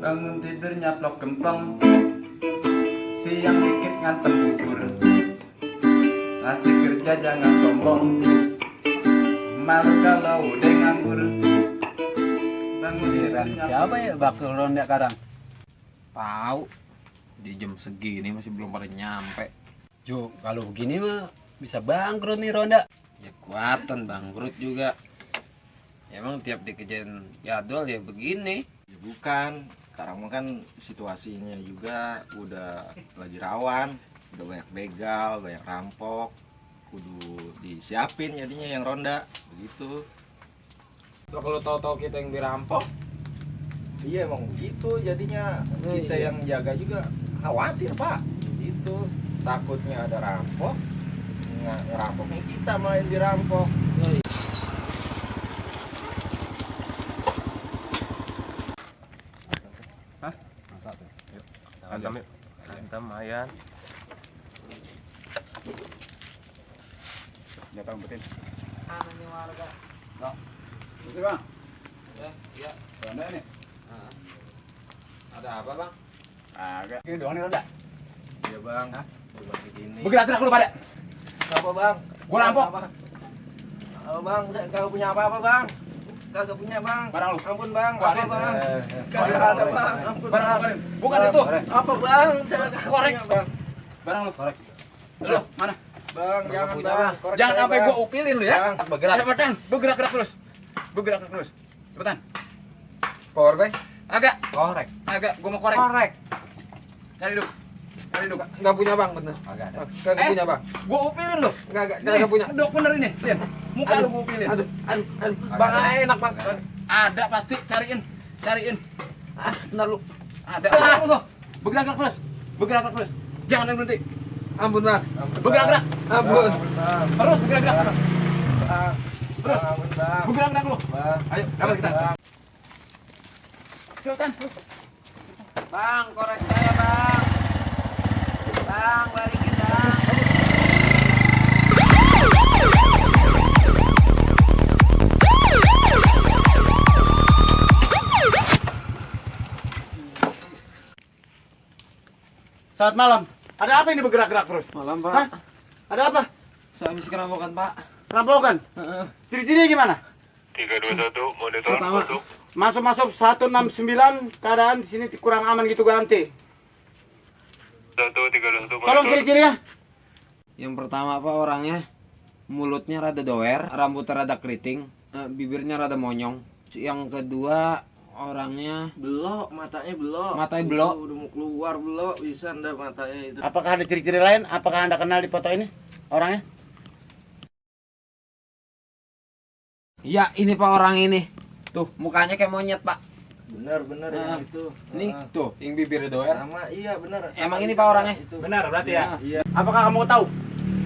Bangun tidurnya plok kempeng, siang dikit ngantem bubur. Ngasih kerja jangan sombong, malu kalau udah nganggur. Bangun tidurnya. Siapa ya bakal ronda kadang? Tahu di jam segini masih belum pada nyampe. Jo, kalau begini mah bisa bangkrut nih ronda. Ya kuatan bangkrut juga. Emang tiap dikejain jadwal ya begini. Ya bukan, sekarang mah kan situasinya juga udah lagi rawan, udah banyak begal, banyak rampok, kudu disiapin jadinya yang ronda, begitu. Kalau tahu-tahu kita yang dirampok, Iya emang begitu jadinya, kita iya. yang jaga juga khawatir Pak, begitu. Takutnya ada rampok, ngerampoknya kita malah yang dirampok. Antam yuk, antam Mayan. Datang betin. ini warga. Betul bang. Ya, iya. Ronda nih. Ada apa bang? Agak. Ini doang nih ronda. Iya Bang, udah begini. Bergerak lu pada. Apa Bang? Gua rampok. Halo Bang, saya kagak punya apa-apa Bang. Kagak punya Bang. Barang lu. Ampun Bang, Keluarin. apa Bang? Eh, Kagak ada Bang, ampun Barang Bang. keluarin. Bukan itu. Apa Bang? Saya kagak Korek. punya Bang. Barang lu korek. Lu mana? Bang, jangan punya, Bang. Bang. Korek Jangan saya, sampai Bang. gua upilin lu ya. Bang. Bergerak. Cepetan. Bergerak terus. Bergerak terus. Cepetan. Power bay? Agak. Korek. Agak. Gua mau korek. Korek. Cari dulu. Cari dulu. Enggak punya bang, bener. Agak ada. Kagak Eh. punya bang. Gua upilin lu. Kagak punya. Dok bener ini. Lihat. Muka lu gua upilin. Aduh. Bang enak bang. Ada pasti. Cariin. Bentar lu. Ada. Bergerak terus. Bergerak terus. Jangan berhenti. Ampun bang. Bergerak. Ampun. Bang. Terus bergerak. Bang. Terus. Ampun Bang. Bergerak lu. Bang. Ayo, dapat kita. Bang. Cepetan. Bang, korek saya bang. Bang, balikin bang. Selamat malam. Ada apa ini bergerak-gerak terus? Malam Hah? Ada apa? Saya habis kerampokan pak. Rampokan. Ciri-cirinya gimana? 321 monitor Pertama. masuk. Masuk 169, keadaan di sini kurang aman gitu ganti. 321 Tolong monitor. ciri-cirinya. Yang pertama apa orangnya mulutnya rada doer, rambutnya rada keriting, bibirnya rada monyong. Yang kedua orangnya Belok, matanya belok. Matanya belok. Udah mau keluar belok, bisa ndak matanya itu. Apakah ada ciri-ciri lain? Apakah Anda kenal di foto ini orangnya? iya ini pak orang ini. Tuh mukanya kayak monyet pak. Bener yang itu. Ini tuh yang bibirnya doer. Sama iya bener. Emang Sama ini itu, Pak orangnya? itu. Benar berarti ya? Iya. Apakah kamu tahu?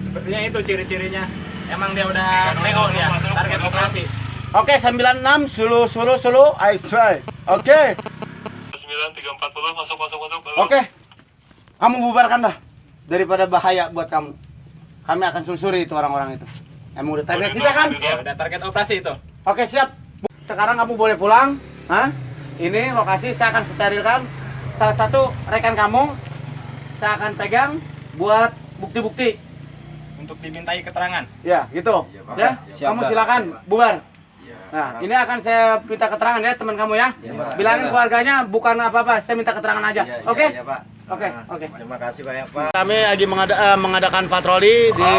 Sepertinya itu ciri-cirinya. Emang dia udah NO dia, target operasi. Oke, 96 Sulu I try. Oke. 9340 masuk. Oke. Kamu bubarkan dah. Daripada bahaya buat kamu. Kami akan susuri itu orang-orang itu. Emang udah target kita kan? Ya, udah target operasi itu. Oke, siap. Sekarang kamu boleh pulang. Hah? Ini lokasi saya akan sterilkan. Salah satu rekan kamu saya akan pegang buat bukti-bukti. Untuk dimintai keterangan. Ya, gitu. Iya, Pak. Ya, Siap, kamu Pak. silakan bubar. Iya. Nah, ini akan saya minta keterangan ya teman kamu ya. Iya, Pak. Bilangin Iya, keluarganya bukan apa-apa, saya minta keterangan aja. Iya, Oke? Iya, Pak. Oke, Nah, oke. Terima kasih banyak, Pak. Kami lagi mengadakan patroli di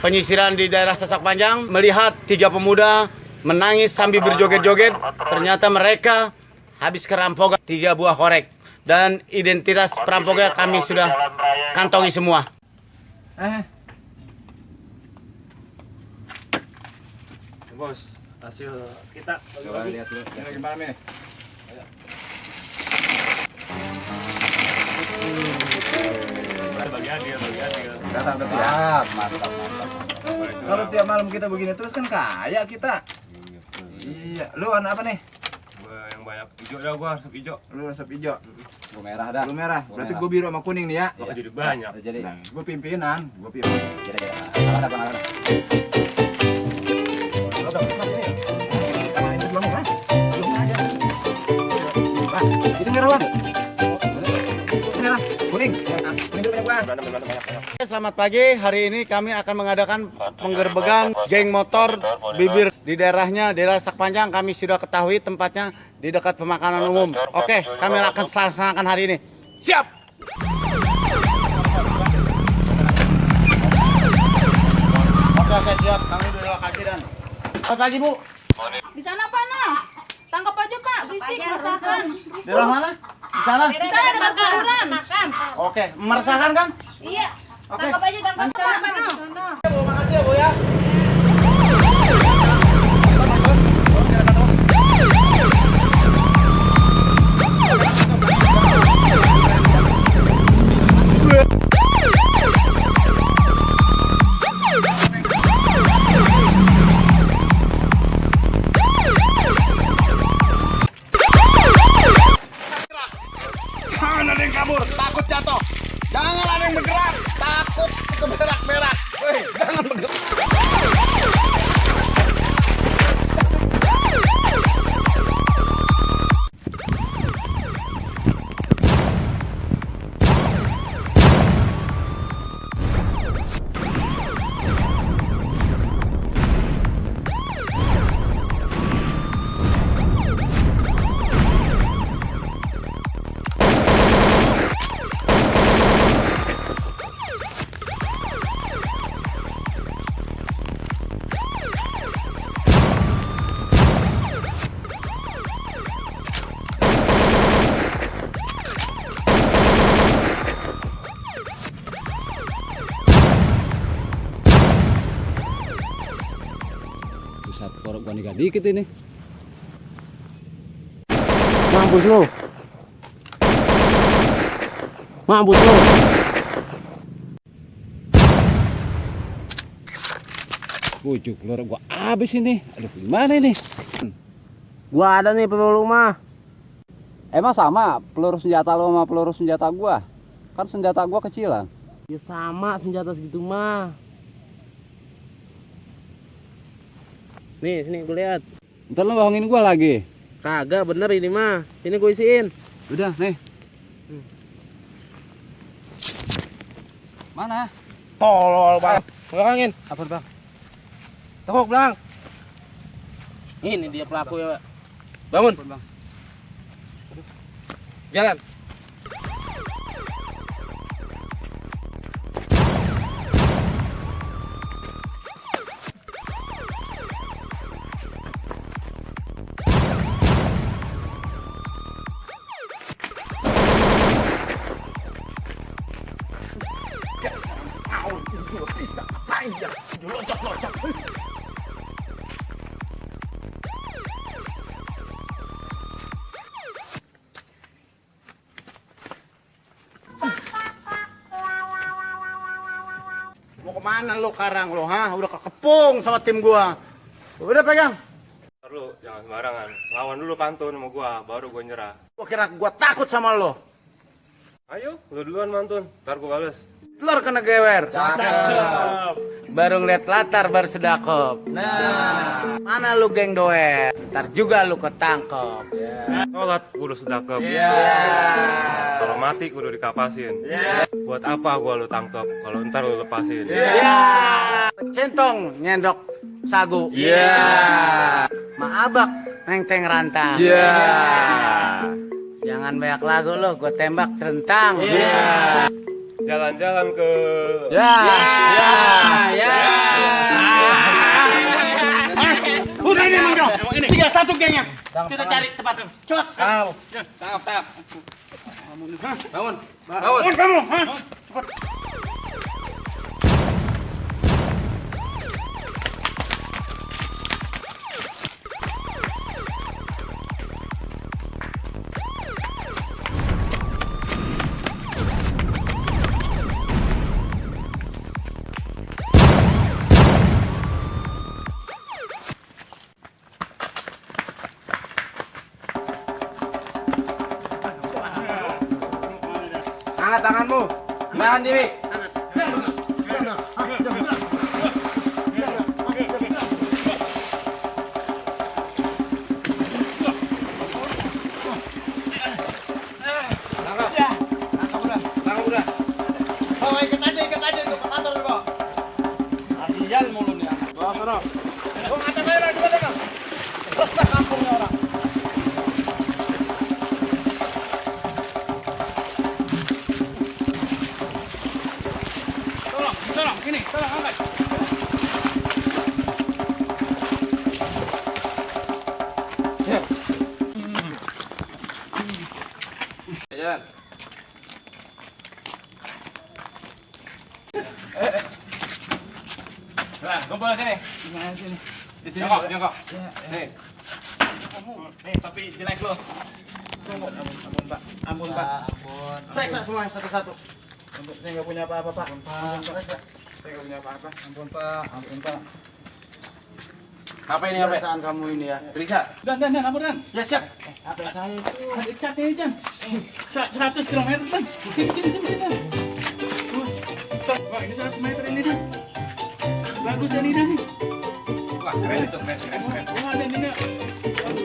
penyisiran di daerah Sasak Panjang, melihat 3 pemuda menangis sambil berjoget-joget. Ternyata mereka habis kerampokan 3 buah korek. Dan identitas perampoknya kami sudah kantongi semua. Bos, hasil kita Coba lihat dulu. Gimana nih? bagi adil. Datang ke mantap. Kalau tiap malam kita begini terus kan kaya kita. Iya, lu anak apa nih? Gua yang banyak hijau dah gua, resep hijau. Lu resep hijau. Gua merah dah. Lu merah. Gua Berarti merah. gua biru sama kuning nih ya. Gua jadi banyak. Jadi Nah, gua pimpinan, gua pimpin. jadi ada apa? Belum aja. merah bang. Merah, kuning. Kuning itu punya gua. Selamat pagi, hari ini kami akan mengadakan penggerbegan geng motor bibir di daerah Sakpanjang. Kami sudah ketahui tempatnya di dekat pemakanan umum. Oke, kami akan laksanakan hari ini. Siap! Oke, siap. Kami sudah kaki dan. Selamat pagi, Bu. Di sana pana. Tangkap aja Pak, berisik meresahkan. Daerah mana? Di sana? Di sana dekat kuburan. Oke, meresahkan kan? Iya. Oke. Tangkap aja, tangkap. Di sana. Bu, makasih ya, Bu ya. Jangan ada yang kabur, takut jatuh. Jangan ada yang bergerak, takut keberak-berak. Woi, jangan bergerak. Pusat korok gua nih dikit ini. Mampus lo. Mampus lo. Bujuk keluar gua habis ini. Aduh, gimana ini? Gua ada nih peluru mah. Emang sama peluru senjata lo sama peluru senjata gua? Kan senjata gua kecilan. Ya sama senjata segitu mah. Nih, sini gue lihat. Ntar lo bohongin gua lagi. Kagak bener ini mah. Sini gue isiin. Udah, nih. Mana? Tolol bang. Belakangin. Apa, Bang? Tengok belakang. Ini dia pelaku ya, Pak. Bangun. Bang. Jalan. Mau kemana lu karang lu, ha? Udah kekepung sama tim gua. Udah pegang. Ntar lu jangan sembarangan. Lawan dulu pantun sama gua, baru gua nyerah. Gua kira gua takut sama lu. Ayo, lu duluan mantun. Ntar gua bales. Telur kena gewer. Baru ngeliat latar baru sedakop. Nah, mana lu geng doer? Ntar juga lu ketangkep. Sholat kudu sedekap. Kalau mati kudu dikapasin. Buat apa gua lu tangkap kalau ntar lu lepasin? Centong nyendok sagu. Maabak neng-teng rantang. Jangan banyak lagu lo, gue tembak terentang. Jalan-jalan ke Udah ini Mang Jo. 3-1 gengnya. Kita cari tempat. Cepat. Tangkap. Bangun. Kamu. Angkat tanganmu. Tahan diri. Bawa ikat aja itu ke kantor bawa. Harian mulu nih anak. Bawa sono. Bawa atas aja lah, coba deh. Rusak kampungnya orang. Tolong, sini, tolong angkat. Jalan. Nah, kumpul sini. Sini. Di sini. Jongkok. Nih. Nih, tapi jelek lo. Ampun, Pak. Ampun, Pak. Periksa semua satu-satu. Saya nggak punya apa-apa, Pak. Ampun, Pak. Saya nggak punya apa-apa. Ampun Pak, ampun Pak. Apa ini, apa? Kebiasaan kamu ini ya. Periksa. Dan, ampun, Dan. Ya siap. HP saya itu. Ada catnya, Jan. 100 km, Dan. Sini, Dan. Wah, ini 100 meter ini, Dan. Bagus, Dan, ini, Dan. Wah, keren itu, keren. Wah, Dan, ini.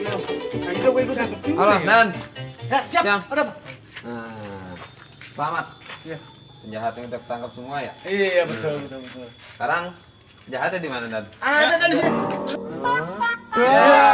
Nah, itu gue ikutin. Halo, Dan. Ya, siap. Siap. Ada apa? Nah, selamat. Iya. Penjahatnya udah ketangkap semua ya. Iya, betul. Sekarang penjahatnya di mana, Dan? Ada di sini. Ya.